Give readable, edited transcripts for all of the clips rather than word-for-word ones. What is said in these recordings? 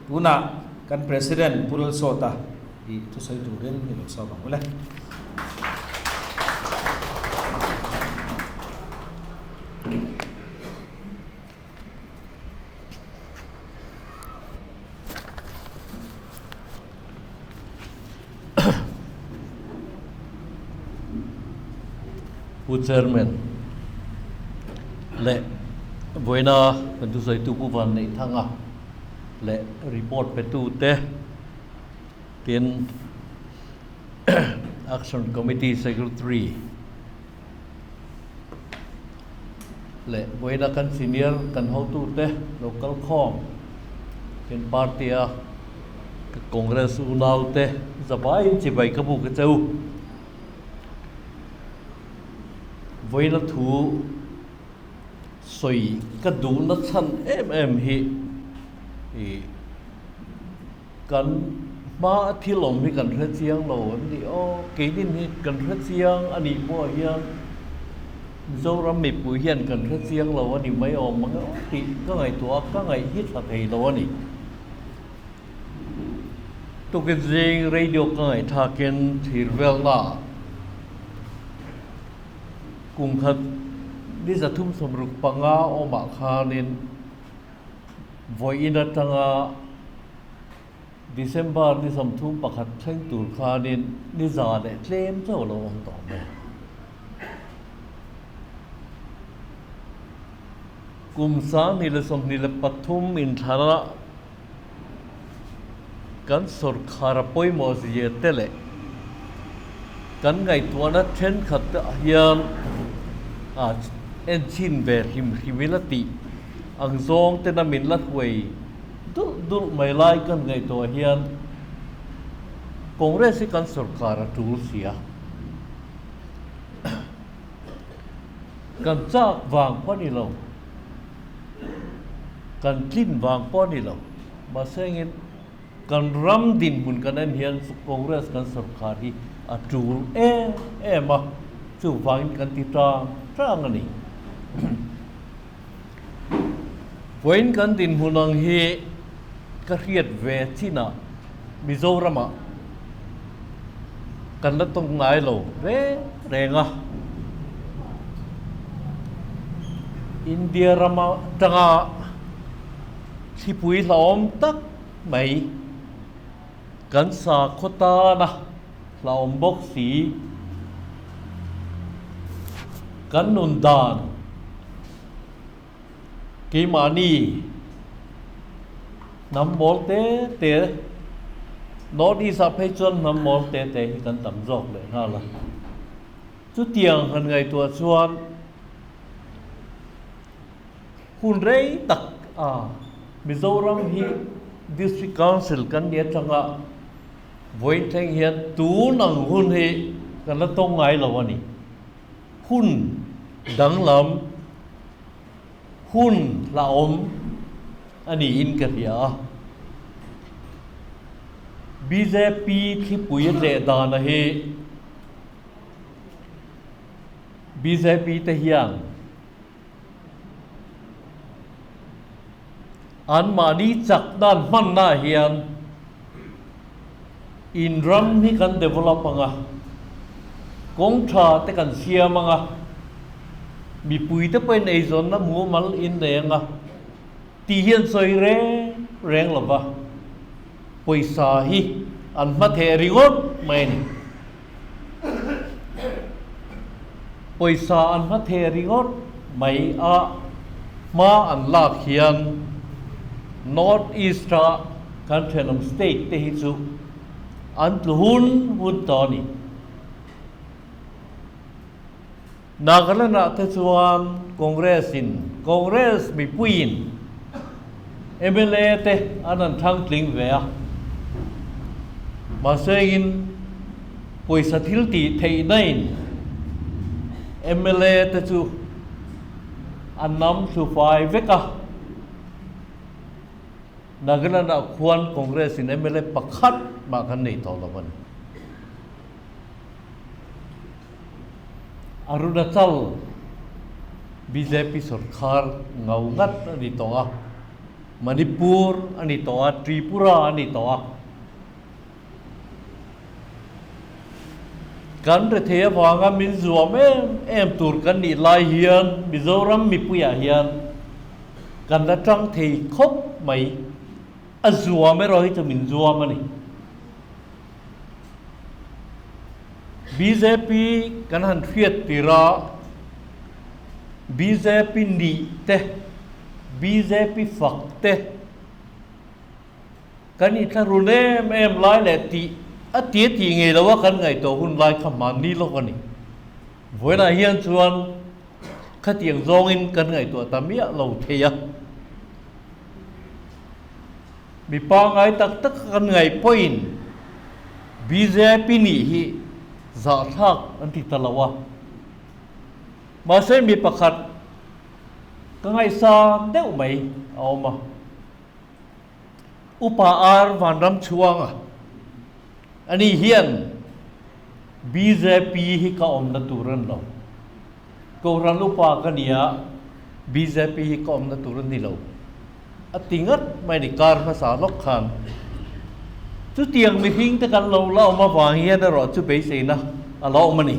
Tunah kan President Pu Lalsawta i thusawi turin i lo sawm ang u le. Pu Chairman leh vawiina kan thusawitu Pu Vanneihthanga leh report petute tin Action Committee Secretary leh vawiina kan senior kan hotute lo kal khawm kan party a Congress unaute zavaiin chibai ka buk a che u. Vawiina thu sawi ka duhna chhan em em hi ih Kan hma a thil awm hi kan hre chiang lo an ni aw, keinin hi kan hre chiang a nih pawh hian Mizoram mipui hian kan hre chiang lo a ni mai awm ang aw tih ka ngaihtuah a, ka ngaih hi tha thei lo a ni. Tukin zing radio ka ngaihthlakin thir velnaah kum khat ni 365 awmah khanin Vawiin atanga December ni 31 thleng tur khanin ni za leh tlem chauh a lo awm tawh mai. Kum 2023 inthlanah kan sawrkhar a pawimawh zia te leh kan ngaihtuahna thenkhat te ah hian a enchhin ve hlim hlim ila tih ang zawng tena min la hruai dulh dulh mai lai kan ngaihtuah hian Congress hi kan sawrkar a tul si a, kan chak vang pawh a ni lo. Kan tlin vang pawh a ni lo. Mahse engin kan ram dinhmun kan en hian Congress kan sorkar hi a tul em em a, chuvangin kan ti tang tang a ni. Vawiin kan dinhmun ang hi ka hriat ve chinah Mizoramah kan la tawng ngai lo reng reng a. India rama tanga thlipui hlauhawm tak mai kan sakhaw tana hlauhawm bawk si kan nun dan keimahni hnam mawl te te North East ah phei chuan hnam mawl te te hi kan tam zawk leh nghal a. Chutiang han ngaihtuah chuan hun rei tak a Mizoram hi District Council kan ni atanga vawiin thleng hian tun ang hun hi kan la tawng ngai lo a ni. Hun danglam, hun hlauhawm a niin ka hria a. Bjp thlipui a tleh dana hi Bjp te hian anmahni chak dan hmanna hian in ram hi kan develop ang a, kawng tha te kan siam ang a, mipui te pawhin eizawnna mumal in nei ang a tih hi an sawi reng reng lo va, pawisa hi an hma theh ringawt mai a ni. Pawisa an hma theh ringawt mai a, hma an lak hian North East a kan thenawm state te hi chu an tlu hun hun tawh a ni. Nagaland ah te chuan Congress in Congress mipuiin mla te an han thlang tling ve a, mahse in pawisa thil tih theihna in mla te chu an nam thlu fai vek a, Nagaland ah khuan Congress in mla pakhat mah kan nei tawh lo a ni. Arunachal bjp sorkar ngau ngat a ni tawh a. Manipur a ni tawh a, Tripura a ni tawh a. Kan rethei avanga min zuam em em tur kan nih lai hian Mizoram mipuiah hian kan la tang thei khawp mai. A zuam erawh hi chu min zuam a ni. Bjp kan han hriat tir a, bjp nih te, bjp fak te, Kan inthlahrun em em lai leh tih a ti a tih ngei lo a kan ngaihtuah hun lai kha hmanni lawk a ni. Vawiinah hian chuan khatiang zawngin kan ngaihtuah ta miah lo thei a. Mi pangngai tak tak kha kan ngaih pawhin bjp nih hi zahthlak an ti ta lo a. Mahse mi pakhat ka ngaihsan deuh mai a awm a. Upa Ar Vanramchhuanga, Ani hian bjp hi ka awmna tur a ni lo. Kohhran upa ka ni a, bjp hi ka awmna tur a ni lo. A ti ngat mai ni kar hmasa lawk khan. Chutiang mihring te kan lo la awm avang hian erawh chu beiseina a la awm a ni.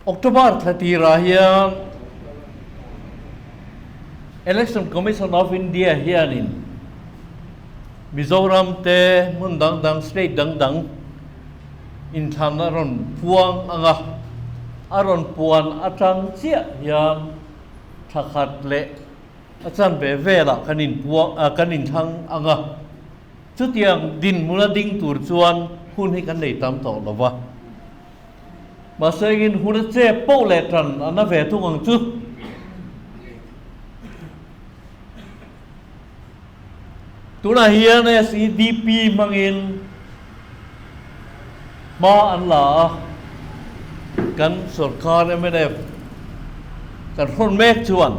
October thla tirah hian Election Commission of India hianin Mizoram te hmun dang dang state dang dang inthlan a rawn puang ang a, a rawn puan atang chiah hian thla khat leh a chanve velah kan inpuang kan inthlang ang a. Chutiang dinhmuna ding tur chuan hun hi kan nei tam tawh lo va. Mahse engin hun a chep poh leh tan a na ve thung ang chu. Tunah hian SEDP hmangin hma an la a, kan sorkar mnf kan hrawn mek chuan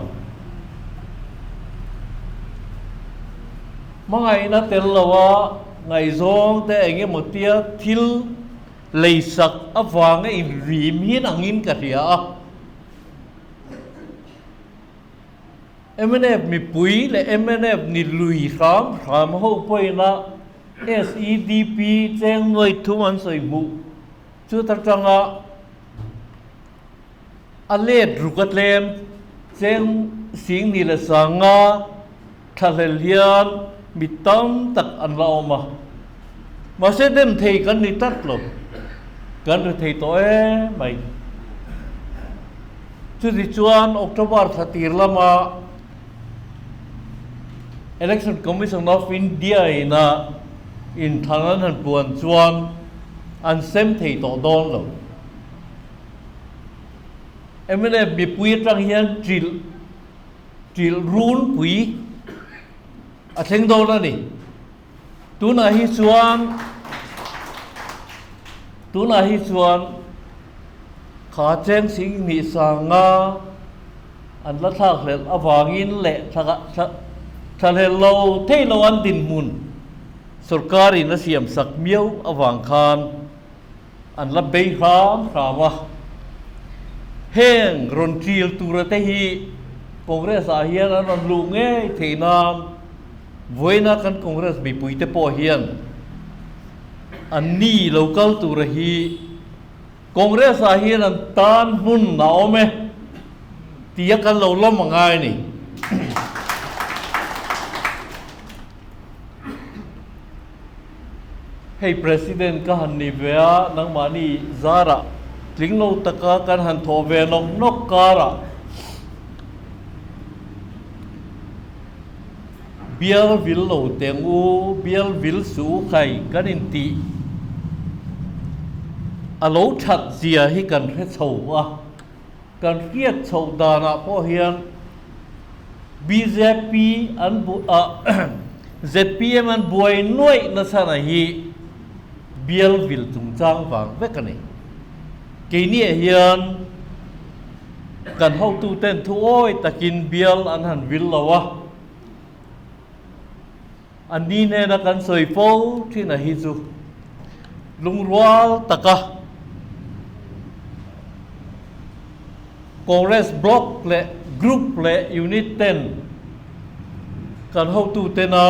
hmangaihna tel loa ngaihzawng te eng emaw tia thil Leisak avanga inrim hian angin ka hria a. Mnf mipui leh mnf ni lui hram hram ho pawhina SEDP cheng nuai thum an sawi hmuh chut atanga a let ruk a tlem cheng sing ni leh sanga Thlahlel hian mi tam tak an la awm a, mahse dem thei kan ni tlat lo, kan ri thei tawh em mai. Chuti chuan October thla tir lama Election Commission of India ina inthlan an han puan chuan an sem thei tawh dawn lo. Mnf mipui atang hian trilh Ṭilh runpui a thleng dawn a ni. Tunah hi chuan tunah hi chuan kha cheng sing hnih sanga an la thlak hlelh avangin leh thlahlel lo thei lo an dinhmun sorkarin a siam sak miau avang khan An la bei hram hram a. Heng rawn ṭil tura te hi Congress ah hian an rawn luh ngei theih nan vawiina kan Congress mipui te pawh hian an ni lo kal tura hi Congress ah hian an tan hmun a awm e tia kan lo lawm a ngai a ni. Hei President ka han ni ve a, nangmahni zarah tling lo taka kan han thawh ve nawk nawk karah bial vil lo teng u, bial vil suh u khai kan intih a lo that zia hi kan hre chho a, kan hriat chhoh danah pawh hian Bjp an bu ah zpm an buai nuaih nasa na hi bial vil chungchang vang vek a ni. Keiniah hian kan hotuten thu awi takin bial an han vil lo a, an ni hnena kan sawi fo thin a hi chu lungrual taka Congress block leh. Group leh Unit ten kan hotutena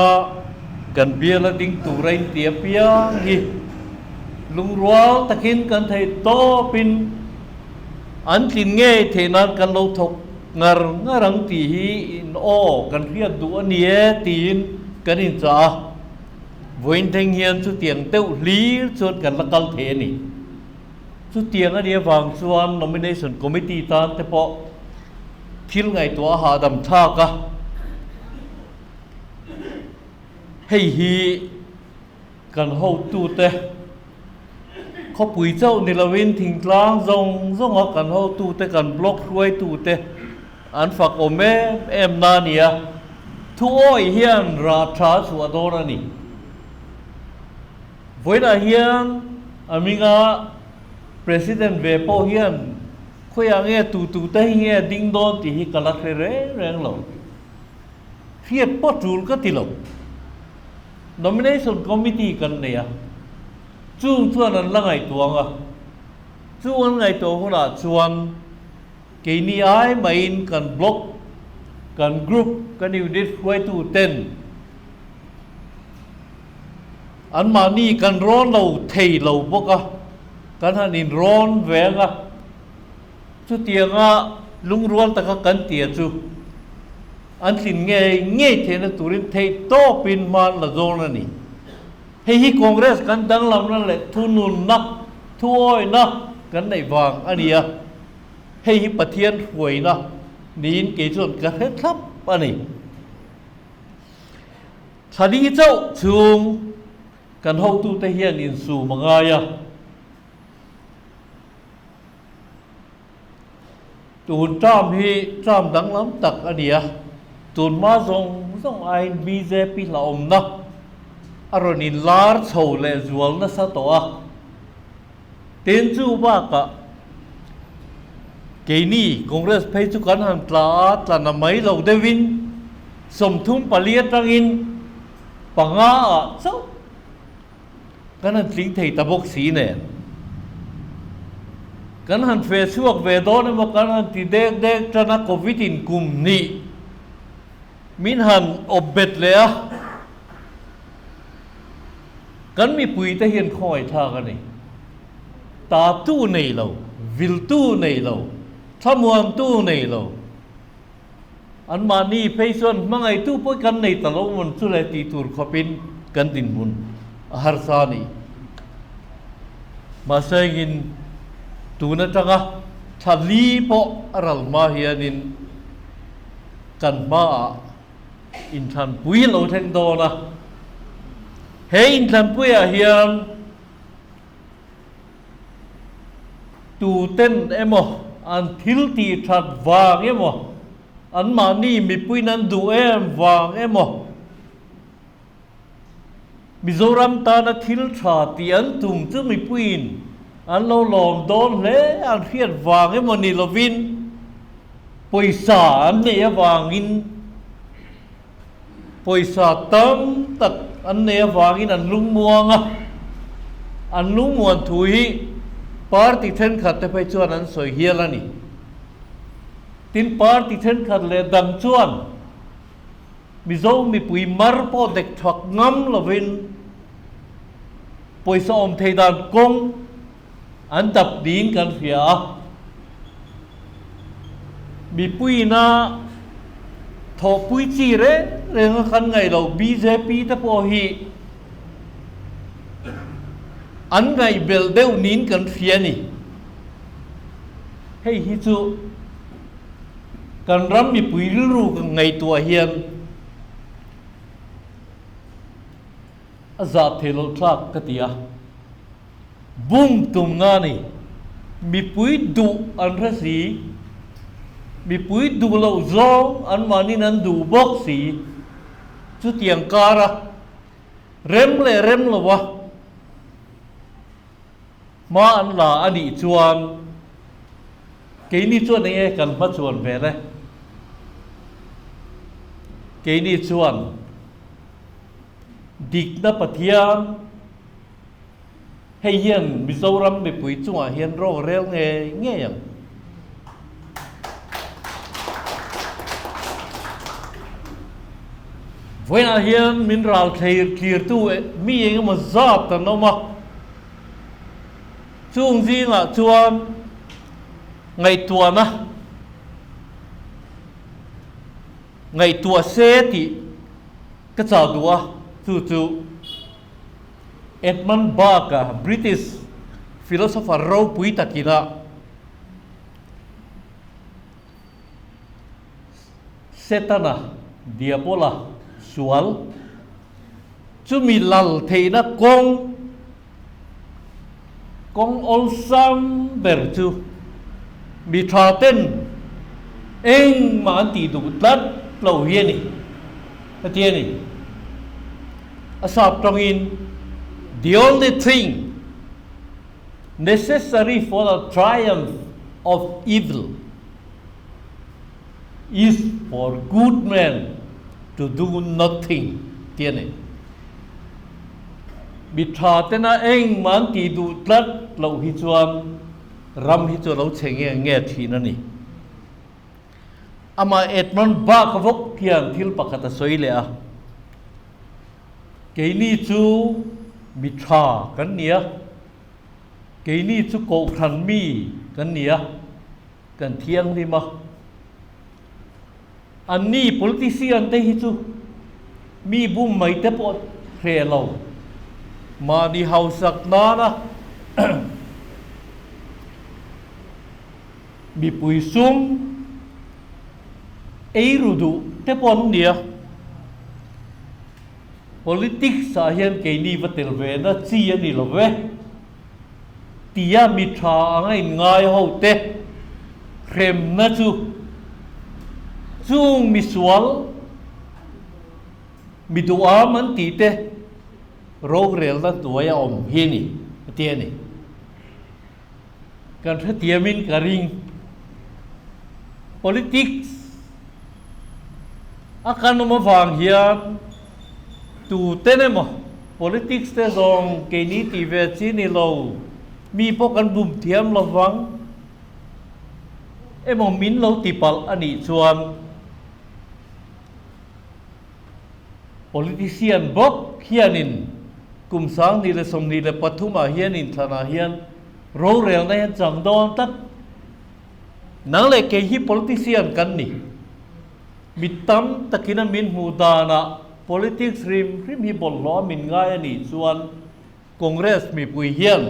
kan biala ding tura inti apiang hi lungrual takin kan theih tawpin an tlin ngei theih nan kan lo thawk ngar ngar ang tih hi in aw kan hriat duh a ni e tiin kan inchah a. Vawiin thleng hian chutiang deuh hlir chuan kan la kal thei a ni. Chutiang a nih avang chuan Nomination Committee tan te pawh thil ngaihtuah a hahdam thlak a, hei hi kan hotute khawpui chauh ni loin thingtlang zawng zawnga kan hotute kan block hruaitute an fak awm em em na a ni a, thuawi hian rah tha a chhuah dawn a ni. Vawiinah hian a hminga President ve pawh hian khawiah nge tu tu te hi nge ding dawn tih hi ka la hre reng reng lo. Hriat pawh tul ka ti lo. Nomination Committee kan nei a, chung chuan an la ngaihtuah ang a, chung an ngaihtuah hunah chuan keini ai maiin kan block, kan group, kan unit hruaitu ten Anmahni kan rawn lo thei lo bawk a, kan han inrawn ve ang a, chutianga lungrual taka kan tia chu an tlin ngei ngei theihna turin theih tawpin hma an la zawn a ni. Hei hi Congress kan danglamna leh thununna, thuawihna kan neih vang a ni a, hei hi Pathian hruaina niin kei chuan ka hre thlap a ni. Thla chauh chhung kan hotute hian insum a ngai a. Tun term hi term danglam tak a ni a, tun hma zawng zawng aiin bjp hlauhawmna a rawn inlar chho leh zual nasa tawh a. Tin chu bakah keini Congress phei chu kan han tla a, tla na mai lo deuhin 34 atangin panga ah chauh kan han tling thei ta bawk si nen. Kan han fe chhuak ve dawn emaw kan han ti dek dek tan a Covid in kum hnih min han awp bet leh a. Kan mipuite hian khawngaihthlak a ni. Tatu nei lo, viltu nei lo, thlamuantu nei lo. Anmahni phei chuan hmangaihtu pawh kan nei ta lo mawn chu le tih tur khawpin kan dinhmun a harsa a ni. Mahse engin tun atanga thla li pawh a ral hma hianin kan hmaah Inthlanpui lo thleng dawn a, he inthlanpuiah hian tuten emaw an thil tih that vang emaw, anmahni mipuiin an duh em vang emaw, Mizoram tana thil tha tih an tum chu mipuiin an lo lawm dawn hle an hriat vang emaw ni lovin pawisa an neih avangin pawisa tam tak an neih avangin an lungmuang a, an lungmuan thu hi party thenkhat te phei chuan an sawi hial a ni. Tin party thenkhat leh dang chuan Mizo mipui mar pawh dek thak ngam lovin pawisa awm thei dan kawng an dap niin kan hria a. Mipuiina thawhpui chi reng reng a kan ngaih loh bjp te pawh hi an ngaihbelh deuh niin kan hria a ni. Hei hi chu. Kan ram mipui rilru ka ngaihtuah hian a zah thei loh thlak ka ti a, bum tumna a ni. Mipui duh an hre si, mipui duh loh zawng anmahniin an duh bawk si. Chutiang kara rem leh rem lova Hma an la a nih chuan keini chuan eng nge kan hmachuan vel e? Keini chuan dikna Pathian hei hian Mizoram mipui chungah hian rawng rel ngei ngei ang. Vawiinah hian min ral thlir thlirtu mi eng emaw zat an awm a, chung zingah chuan ngaihtuahna ngaihtuah se tih ka chau duh a, chu chu Edmund Burke-a British philosopher ropui takina Setana, Diabola, sual, chumi lal theihna kawng, kawng awlsam ber chu mi tha ten engmah an tih duh tlat lo hi a ni, a ti a ni. A sap tawngin, The only thing necessary for the triumph of evil is for good men to do nothing tih a ni. Mi tha tena engmah an tih duh tlat loh hi chuan ram hi chu a lo chhe nge nge thin a ni. Amah Edmund Burke vawk hian thil pakhat a sawi leh a, Keini chu mi tha kan ni a, keini chu kohhran mi kan ni a, kan thianghlim a. Anni politician te hi chu mi bum mai te pawh hreh lo, mahni hausak nana mipui sum ei ru duh te pawh an ni a. Politics ah hian keini va tel ve na chi a ni lo ve. Tia mi tha anga inngai ho te hremna chu chung misual mi duham an tih te rorelna hnuaia awm hi a ni a ti a ni. Kan hrethiamin ka ring. Politics a kan awm avang hian tuten emaw politics te zawng keini tih ve chi ni lo, mi pawh kan bum thiam lo vang emaw min lo ti palh a nih chuan Politician bawk hianin kum 2023 ah hian inthlanah hian rorelna hian chang dawn tlat. Nang leh kei hi politician kan ni. Mi tam takin a min hmuh danah politics hrim hrim hi bawlhhlawh a min ngai a nih chuan Congress mipui hian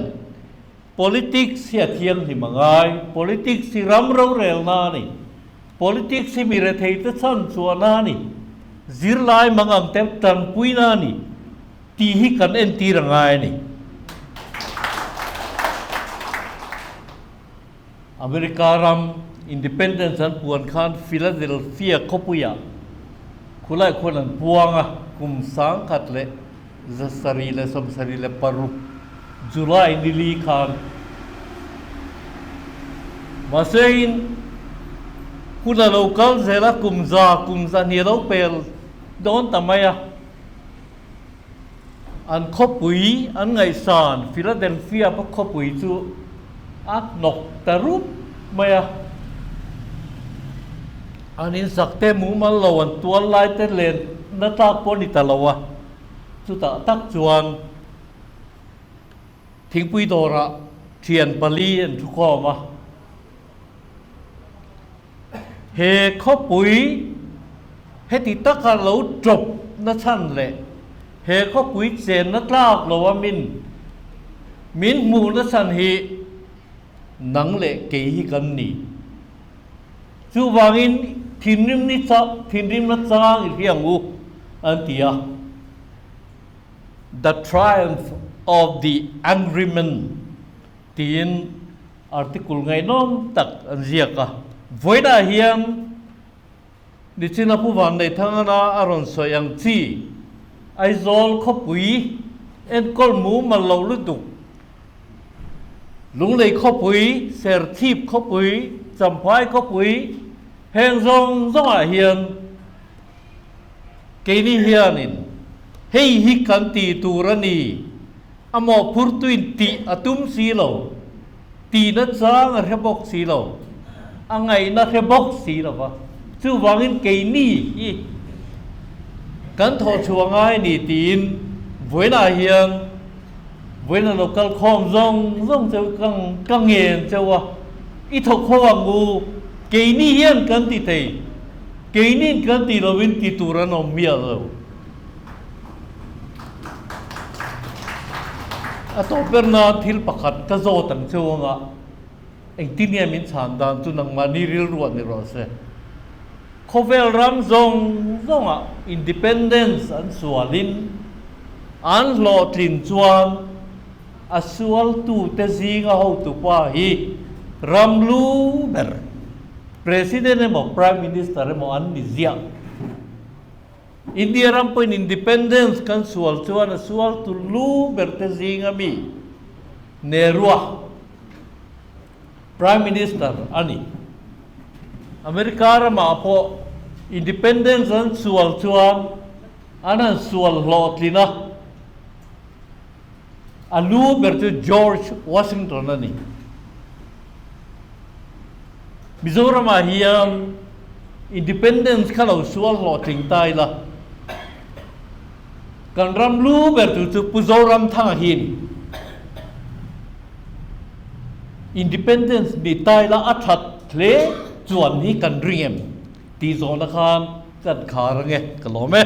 politics hi a thianghlim a ngai, politics hi ram rorelna a ni, politics hi mi rethei te chhan chuahna a ni, zirlai mang ang te tanpuina a ni tih hi kan entir a ngai a ni. America ram Independence an puan khan Philadelphia khawpuiah khulai khuan an puang a, kum 1776 July ni li khan. Mahse in hun a lo kal zel a, kum za kum zahnih a lo pel dawn ta mai a. An khawpui an ngaihsan Philadelphia pa khawpui chu a hnawk ta rup mai a. An insak te mumal lo an tual lai te len na tlak pawh a ni ta lo a. Chutah tak chuan thingpui dawrah thian pali an thukhawm a. He khawpui heti taka lo tawp na chhan leh he khawpui chenna tlak lo a min min hmuh na chhan hi nang leh kei hi kan ni. Chuvangin thinrim ni chah thinrimna chang i hria ang u an ti a. The Triumph of the Angry Men tiin Article ngaihnawm tak an ziak a. Vawiinah hian Nichina Pu Vanneithangana a rawn sawi ang chi, Aizawl khawpui enkawl mumal lo lutuk, Lunglei khawpui, Serchhip khawpui, Champhai khawpui heng zawng zawngah hian keini hianin hei hi kan ti tur a ni. A mawhphurtuin tih a tum si lo, tihna chang a hre bawk si lo, a ngaihna hre bawk si lo va. Chuvangin keini hi Kan thawh chhuah ngai ni tiin vawiinah hian vawiina lo kal khawm zawng zawng cheu ka ka ngen cheu a, i thawk ho ang u, keini hian kan ti thei, keini'n kan ti lovin ti tur an awm miah lo. A tawp ber nan thil pakhat ka zawt ang cheu anga engtin nge min chhan dan chu nangmahni rilruah ni rawh se. Khawvel ram zawng zawngah independence an sualin an hlawhtlin chuan a sualtute zinga hotupa hi ram lu ber President emaw Prime Minister emaw an ni ziah. India ram pawhin independence kan sual chuan a sualtu lu berte zinga mi Nehru-a Prime Minister a ni. America ramah pawh Independence an sual chuan an han sual hlawhtlin a, a lu ber chu George Washington a ni. Mizoramah hian Independence kha lo sual hlawhtling ta ila, kan ram lu ber tu chu Pu Zoramthanga hi a ni. Independence ni tai la a that hle chuan hi kan ring em tih zawhna khan kan khar ange ka lawm e.